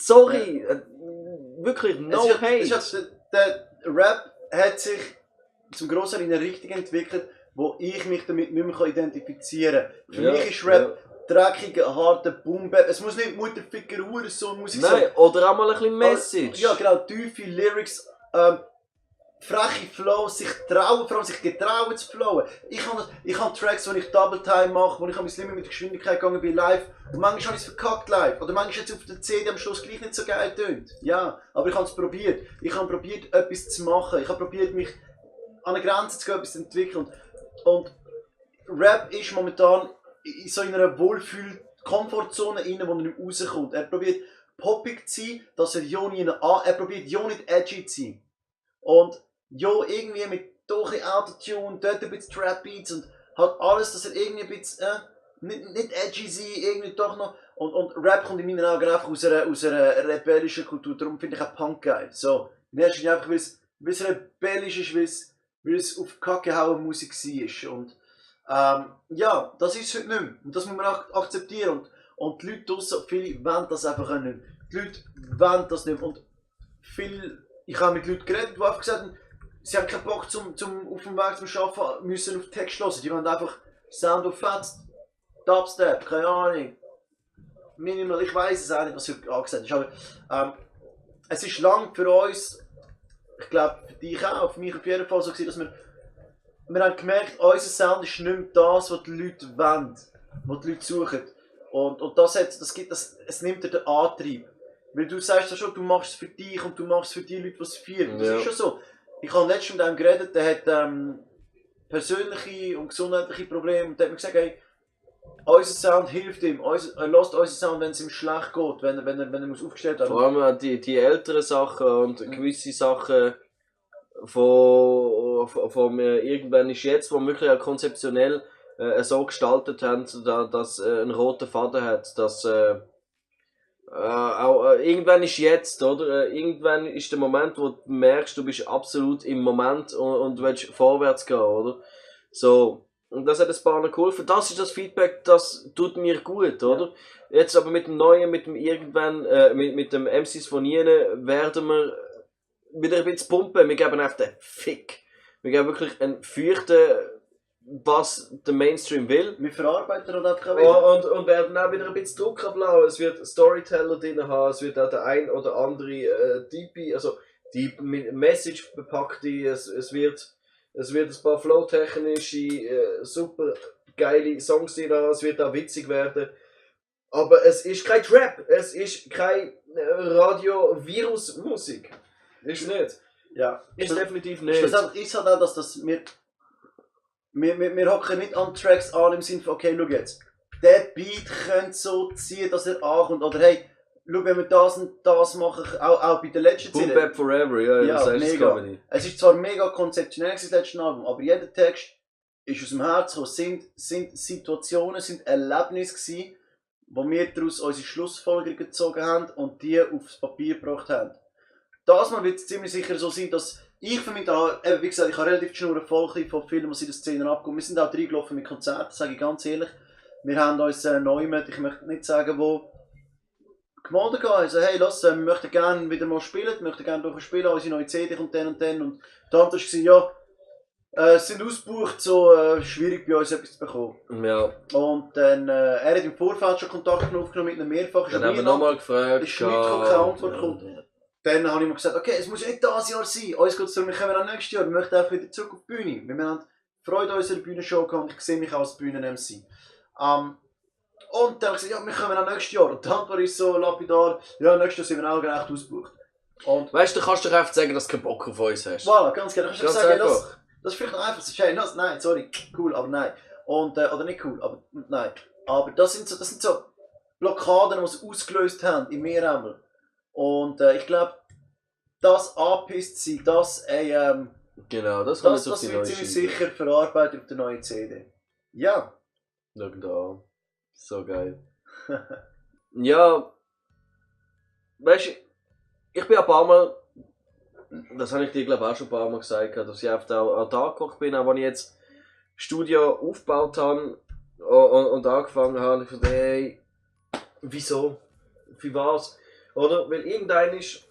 Sorry, wirklich, no hate. Der Rap hat sich zum Großteil in eine Richtung entwickelt, wo ich mich damit nicht mehr identifizieren kann. Für mich ist Rap dreckiger, harter Boom-Bap. Es muss nicht Mutterficker, Hurensohn Musik sein. Nein, oder auch mal ein bisschen Message. Ja, genau, tiefe Lyrics, freche Flows, sich trauen, vor allem sich getrauen zu flowen. Ich habe Tracks, wo ich Double Time mache, wo ich mein Limit mit der Geschwindigkeit gegangen bin live. Und manchmal habe ich es verkackt live. Oder manchmal hat es auf der CD am Schluss gleich nicht so geil tönt. Ja, aber ich habe es probiert. Ich habe probiert, etwas zu machen. Ich habe probiert, mich an eine Grenze zu gehen, etwas zu entwickeln. Und Rap ist momentan in so einer Wohlfühl-Komfortzone rein, wo er nicht rauskommt. Er probiert poppig zu sein, dass er er probiert ja nicht edgy zu sein. Und ja, irgendwie mit doch ein Autotune, dort ein bisschen Trap-Beats und halt alles, dass er irgendwie ein bisschen nicht edgy sein, irgendwie doch noch. Und Rap kommt in meinen Augen einfach aus einer rebellischen Kultur, darum finde ich auch Punk geil. So, in erster Linie einfach, weil es rebellisch ist, weil es auf Kacke hauen Musik war. Und ja, das ist es heute nicht mehr. Und das muss man auch akzeptieren. Und die Leute draussen, viele wollen das einfach auch nicht mehr. Die Leute wollen das nicht mehr. Und ich habe mit Leuten geredet, die einfach gesagt haben, sie haben keinen Bock auf dem Weg zum Arbeiten müssen auf Text hören. Die wollen einfach Sound of Fats, Dubstep, keine Ahnung. Minimal, ich weiss es auch nicht, was heute angesagt ist. Aber es ist lang für uns, ich glaube für dich auch, für mich auf jeden Fall so gewesen, dass wir haben gemerkt, unser Sound ist nicht mehr das, was die Leute wollen, was die Leute suchen. Und es nimmt dir den Antrieb. Weil du sagst ja schon, du machst es für dich und du machst es für die Leute, die es feiern. Das ist schon so. Ich habe letztens mit einem geredet, der hat persönliche und gesundheitliche Probleme und der hat mir gesagt, hey, unser Sound hilft ihm, er lässt unseren Sound, wenn es ihm schlecht geht, wenn er muss aufgestellt werden. Vor allem die älteren Sachen und gewisse Sachen von irgendwann ist jetzt, wo wir wirklich auch konzeptionell so gestaltet haben, dass einen roten Faden hat, dass irgendwann ist jetzt, oder? Irgendwann ist der Moment, wo du merkst, du bist absolut im Moment und willst vorwärts gehen, oder? So. Und das hat ein paar geholfen. Das ist das Feedback, das tut mir gut, oder? Ja. Jetzt aber mit dem Neuen, mit dem irgendwann, mit dem MCs von Jene, werden wir wieder ein bisschen pumpen. Wir geben einfach den Fick. Wir geben wirklich einen feuchten, was der Mainstream will. Wir verarbeiten und einfach wieder. Und werden auch wieder ein bisschen Druck ablauen. Es wird Storyteller drin haben, es wird auch der ein oder andere Deep Message bepackte, es wird ein paar flowtechnische, super geile Songs drin haben, es wird auch witzig werden. Aber es ist kein Trap, es ist keine Radio-Virus-Musik. Ist nicht. Ja. Ist definitiv nicht. Schlussendlich ist halt auch, dass wir hocken nicht an Tracks an im Sinne von, okay, schau jetzt, der Beat könnte so ziehen, dass er ankommt. Oder hey, schau, wenn wir das und das machen, auch bei der letzten Boom Bap Forever, ja, mega. Es ist zwar mega konzeptionell das letzte Album, aber jeder Text ist aus dem Herzen gekommen. Sind Situationen, sind Erlebnisse gewesen, wo wir daraus unsere Schlussfolgerungen gezogen haben und die aufs Papier gebracht haben. Das mal wird es ziemlich sicher so sein, dass ich für mich, wie gesagt, ich habe relativ die Schnur voll von Filmen, die in der Szene abgehen. Wir sind auch reingelaufen mit Konzerten, sage ich ganz ehrlich. Wir haben uns neu mit, ich möchte nicht sagen wo, gemeldet gehabt. Also hey, wir möchten gerne wieder mal spielen, wir möchten gerne spielen, unsere neue CD kommt dann und dann. Und die Antwort war, ja, es sind ausgebucht, so schwierig bei uns etwas zu bekommen. Ja. Und dann, er hat im Vorfeld schon Kontakt aufgenommen mit einem mehrfach. Dann haben wir nochmal gefragt. Ist schon nicht keine Antwort kommt. Dann habe ich mir gesagt, okay, es muss ja nicht dieses Jahr sein. Uns geht es darum, wir kommen auch nächstes Jahr. Wir möchten auch wieder zurück auf die Bühne. Wir haben Freude an unserer Bühnenshow gehabt und ich sehe mich auch als Bühnen-MC. Und dann habe ich gesagt, ja, wir kommen auch nächstes Jahr. Und die Antwort ist so lapidar, ja, nächstes Jahr sind wir auch echt ausgebucht. Und weißt du, kannst doch einfach sagen, dass du keinen Bock auf uns hast. Voilà, ganz genau. Kannst du sagen, das ist vielleicht noch einfach so, hey, nein, sorry, cool, aber nein. Und, oder nicht cool, aber nein. Aber das sind so Blockaden, die sie ausgelöst haben in mir einmal. Und ich glaube, das angepisst sein, das genau, das wird ziemlich sicher verarbeitet auf der neuen CD. Ja. Schau da. So geil. Ja. Weißt du, ich bin ein paar Mal, das habe ich dir glaube auch schon ein paar Mal gesagt, dass ich auf da gekocht bin, aber wenn ich jetzt Studio aufgebaut habe und angefangen habe, ich dachte, hey, wieso? Für was? Oder? Weil irgendein ist,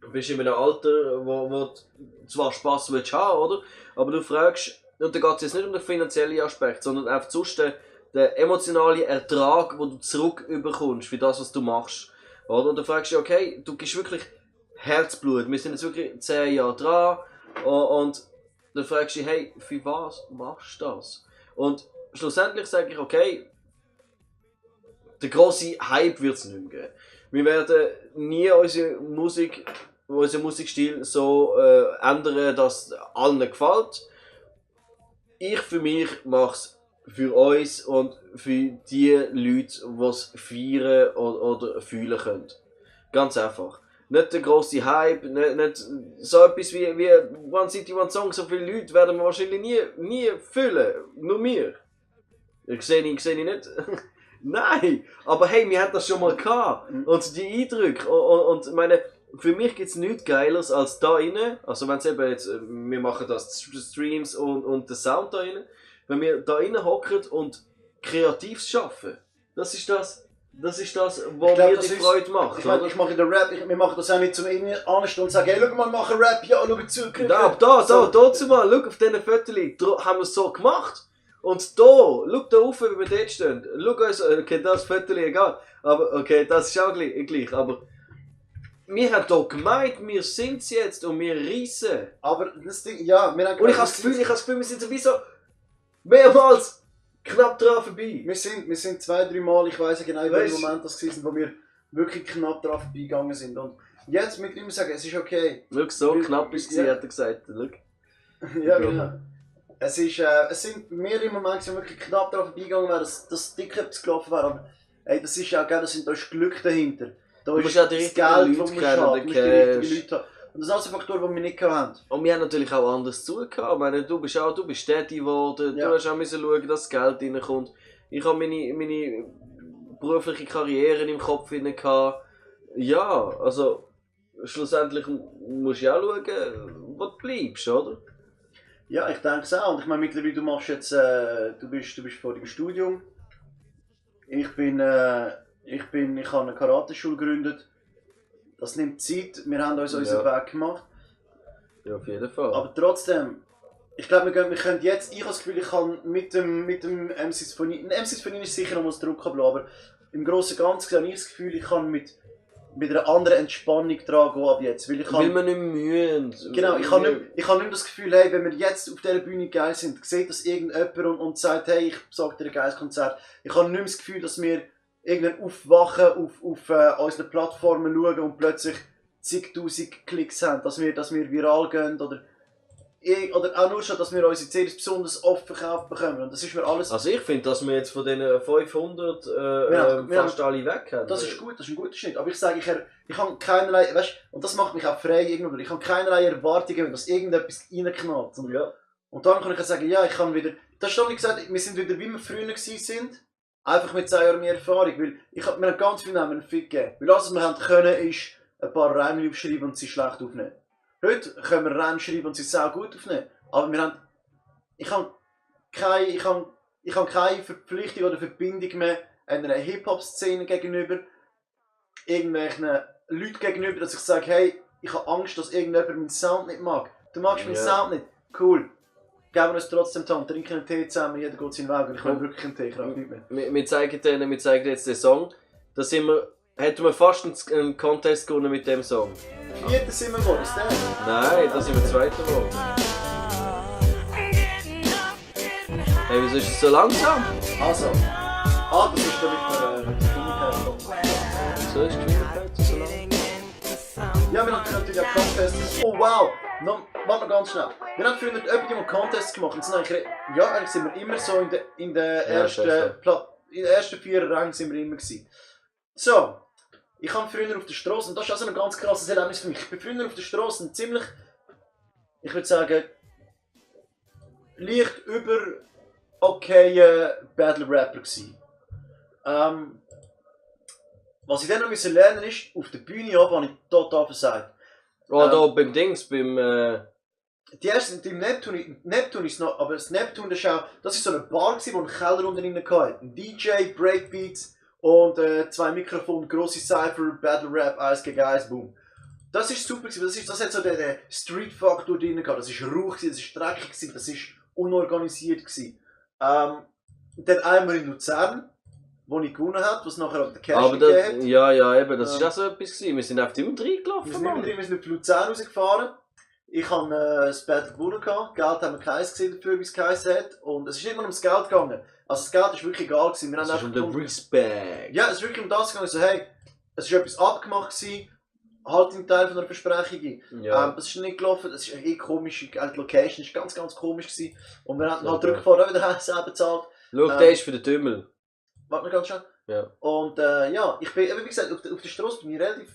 du bist in einem Alter, wo du zwar Spass willst haben, oder? Aber du fragst, und da geht es jetzt nicht um den finanziellen Aspekt, sondern einfach sonst den emotionalen Ertrag, den du zurückbekommst für das, was du machst. Oder? Und du fragst dich, okay, du gibst wirklich Herzblut, wir sind jetzt wirklich 10 Jahre dran und dann fragst du dich, hey, für was machst du das? Und schlussendlich sage ich, okay, der grosse Hype wird es nicht mehr geben. Wir werden nie unseren Musikstil so ändern, dass es allen gefällt. Ich für mich mache es für uns und für die Leute, die es feiern oder fühlen können. Ganz einfach. Nicht der grosse Hype, nicht so etwas wie One City, One Song. So viele Leute werden wir wahrscheinlich nie fühlen. Nur wir. Ich sehe ihn nicht. Nein, aber hey, wir hatten das schon mal gehabt. Und die Eindrücke. Und meine, für mich gibt es nichts Geileres als da rein. Also wenn es eben jetzt, wir machen das Streams und den Sound da rein. Wenn wir da rein hocken und kreativ schaffen, das ist das, was mir die Freude macht. Ich mache den Rap, wir machen das auch nicht zum irgendwie anstehen und sagen, hey, schau mal, machen Rap, ja, schau zu. Dazu mal, schau auf diesen Fotos, haben wir es so gemacht. Und da, schau da rauf, wie wir dort stehen. Schau uns, okay, das Foto egal, aber okay, das ist auch gleich, aber wir haben hier gemeint, wir sind es jetzt und wir reissen. Aber das Ding, ja, wir haben und ich habe das Gefühl, wir sind sowieso mehrmals knapp dran vorbei. Wir sind 2-3 Mal, ich weiss genau, in welchem Moment das war, wo wir wirklich knapp dran vorbeigegangen sind. Und jetzt mit ihm sagen, es ist okay. Schau, so knapp ist es, hat er gesagt. Schau. Ja, genau. Es sind mehrere Momente, wo wir wirklich knapp dran vorbeigegangen wären, dass das Ticket gelaufen wäre. Aber ey, das ist ja geil, da ist Glück dahinter. Da du musst ja die richtigen Leute kennen, die richtigen Leute. Und das sind alles Faktoren, die wir nicht haben. Und wir haben natürlich auch anders zugehört. Ich meine, du bist tätig geworden, du hast auch müssen schauen, dass das Geld reinkommt. Ich habe meine berufliche Karriere im Kopf gehabt. Ja, also schlussendlich musst du ja auch schauen, wo du bleibst, oder? Ja, ich denke es auch. Und ich meine, mittlerweile, du machst jetzt, du bist vor dem Studium. Ich habe eine Karateschule gegründet. Das nimmt Zeit. Wir haben uns unseren Weg gemacht. Ja, auf jeden Fall. Aber trotzdem, ich glaube, wir können jetzt, ich habe das Gefühl, ich kann mit dem MC Symphonie ist sicher noch was Druck haben, aber im Großen und Ganzen habe ich das Gefühl, ich kann mit einer anderen Entspannung dran gehen ab jetzt. Weil wir nicht mühen. Genau, ich habe nicht mehr das Gefühl, hey, wenn wir jetzt auf dieser Bühne geil sind, sieht das irgendjemand und sagt, hey, ich sage dir ein geiles Konzert. Ich habe nicht mehr das Gefühl, dass wir irgendwann aufwachen, auf unseren Plattformen schauen und plötzlich zigtausend Klicks haben, dass wir viral gehen oder auch nur schon, dass wir unsere CDs besonders oft verkauft bekommen. Und das ist mir alles... Also ich finde, dass wir jetzt von diesen 500 fast alle weg haben. Das ist gut, das ist ein guter Schnitt. Aber ich sage, ich habe keinerlei, weißt, und das macht mich auch frei irgendwo, ich habe keinerlei Erwartungen, dass irgendetwas reinknallt. Und dann kann ich sagen, ja, ich kann wieder... Das ist schon nicht gesagt, wir sind wieder, wie wir früher waren. Einfach mit 10 Jahren mehr Erfahrung. Weil wir haben ganz viel einen Fick gegeben. Weil alles, was wir haben können, ist ein paar Reime aufschreiben und sie schlecht aufnehmen. Heute können wir Reime schreiben und sie sehr gut aufnehmen. Aber ich habe keine Verpflichtung oder Verbindung mehr einer Hip-Hop-Szene gegenüber, irgendwelchen Leuten gegenüber, dass ich sage, hey, ich habe Angst, dass irgendjemand meinen Sound nicht mag. Du magst meinen Sound nicht? Cool. Geben wir uns trotzdem die Hand, trinken einen Tee zusammen, jeder geht seinen Weg. Ich will wirklich einen Tee, ich brauche nicht mehr. Wir zeigen jetzt den Song. Da hätten wir fast einen Contest gewonnen mit dem Song. Vierter sind wir geworden, ist der? Nein, da sind wir Zweiter geworden. Hey, wieso ist es so langsam? Also, das ist damit die Geschwindigkeit. Wieso ist die Geschwindigkeit so langsam? Ja, wir haben natürlich auch Contests. Oh wow! Warte noch ganz schnell. Wir haben früher jemand Contests gemacht und sind eigentlich sind wir immer so in der ersten 4 Rängen sind wir immer gewesen. So, ich habe früher auf der Straße, und das ist also ein ganz krasses Erlebnis für mich. Ich bin früher auf der Straße ein ziemlich, ich würde sagen, leicht über Battle Rapper gewesen. Was ich dann noch lernen musste, auf der Bühne habe ich total versagt. Oh, da beim Dings, beim... Die erste, im Neptun ist noch, aber das Neptun, das ist so eine Bar gewesen, wo ein Keller unten drin hatte. Ein DJ, Breakbeats und 2 Mikrofone, grosse Cypher, Battle Rap, 1 gegen 1, boom. Das ist super gewesen, das hat so den Street-Faktor drin gehabt, das ist rauch gewesen, das ist dreckig gewesen, das ist unorganisiert gewesen. Dann einmal in Luzern, wo ich gewonnen habe, was nachher an der Cash gegeben hat. Ja, eben, das ist auch so etwas gewesen. Wir sind einfach immer reingelaufen. Wir sind auf Luzern rausgefahren. Ich habe das Battle gewonnen gehabt. Geld haben wir keins gesehen dafür, wie es geheißen hat. Und es ist nicht nur ums Geld gegangen. Also das Geld ist wirklich egal gewesen. Es ist um den Respect. Ja, es ist wirklich um das gegangen. So, hey, es ist etwas abgemacht gewesen. Halt im Teil von einer Versprechung. Ja. Das ist nicht gelaufen, das ist komisch. Die Location ist ganz, ganz komisch gewesen. Und wir haben halt rückgefahren, auch wieder selber bezahlt. Schau, der ist für den Tümmel. Warte noch ganz schnell. Ja. Und ja, ich bin, wie gesagt, auf der Straße bin ich relativ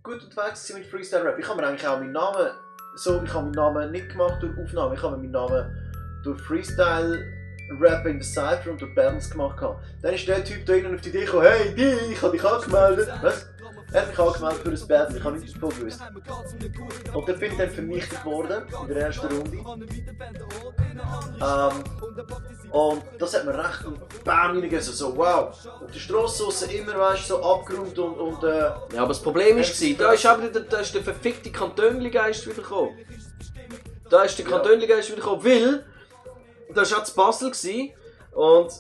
gut unterwegs mit Freestyle Rap. Ich habe mir eigentlich auch meinen Namen, ich habe meinen Namen nicht gemacht durch Aufnahmen, ich habe meinen Namen durch Freestyle Rap in der Cypher und durch Bands gemacht. Dann ist der Typ da innen auf die Idee gekommen, hey, ich habe dich angemeldet. Was? Er hat mich angemeldet für ein Battle, ich habe nichts davon gewusst. Und dann bin ich dann vernichtet worden, in der ersten Runde. Und das hat mir recht und bam reingegeben, so wow. Auf der Straße draussen immer, weißt, so abgeräumt und Ja, aber das Problem war, da ist aber der verfickte Kantönli-Geist wieder gekommen. Da ist der Kantönli-Geist wieder gekommen, weil das war auch zu Basel und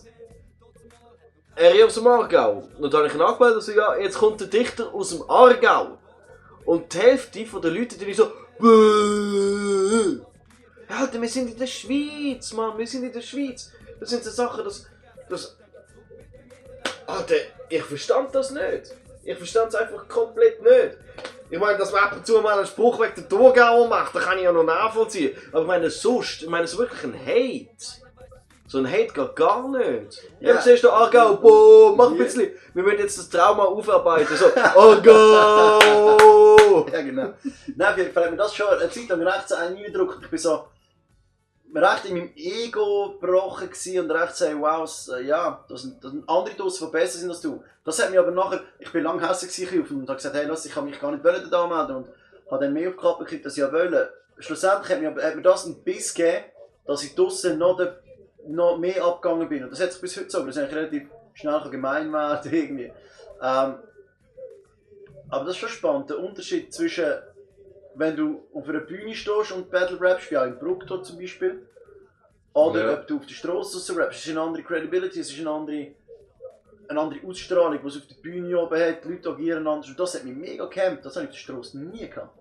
er ist aus dem Aargau. Und dann habe ich ihn angemeldet und so, ja, jetzt kommt der Dichter aus dem Aargau. Und die Hälfte der Leute, die so, Bäh. Alter, wir sind in der Schweiz, Mann, wir sind in der Schweiz. Das sind so Sachen, das... Alter, ich verstand das nicht. Ich verstand es einfach komplett nicht. Ich meine, dass man ab und zu mal einen Spruch wegen der Thurgauer macht, das kann ich ja noch nachvollziehen. Aber ich meine, sonst, so wirklich ein Hate. So ein Hate geht gar nicht. Ja, siehst du, Aargau, boah, mach ein bisschen. Wir müssen jetzt das Trauma aufarbeiten. So, Aargau! Ja, genau. Nein, auf jeden Fall hat mir das schon eine Zeit lang recht so einen eingedrückt. Ich bin so recht in meinem Ego gebrochen und recht so, wow, ja, da sind andere draussen, die besser sind als du. Das hat mich aber nachher, ich bin lange hässlich auf und habe gesagt, hey, lass, ich kann mich gar nicht da anmelden und habe dann mehr auf die Kappe gekriegt, dass ich ja wollte. Schlussendlich hat mir das einen Biss gegeben, dass ich draussen noch mehr abgegangen bin. Und das hat sich bis heute so, aber das ist eigentlich relativ schnell gemein werden irgendwie. Aber das ist schon spannend, der Unterschied zwischen, wenn du auf einer Bühne stehst und Battle rappst, wie auch in Brucktor zum Beispiel, oder ob du auf der Straße raus rappst, es ist eine andere Credibility, es ist eine andere Ausstrahlung, die es auf der Bühne oben hat, die Leute agieren anders und das hat mich mega gehemmt, das habe ich auf der Straße nie gehabt.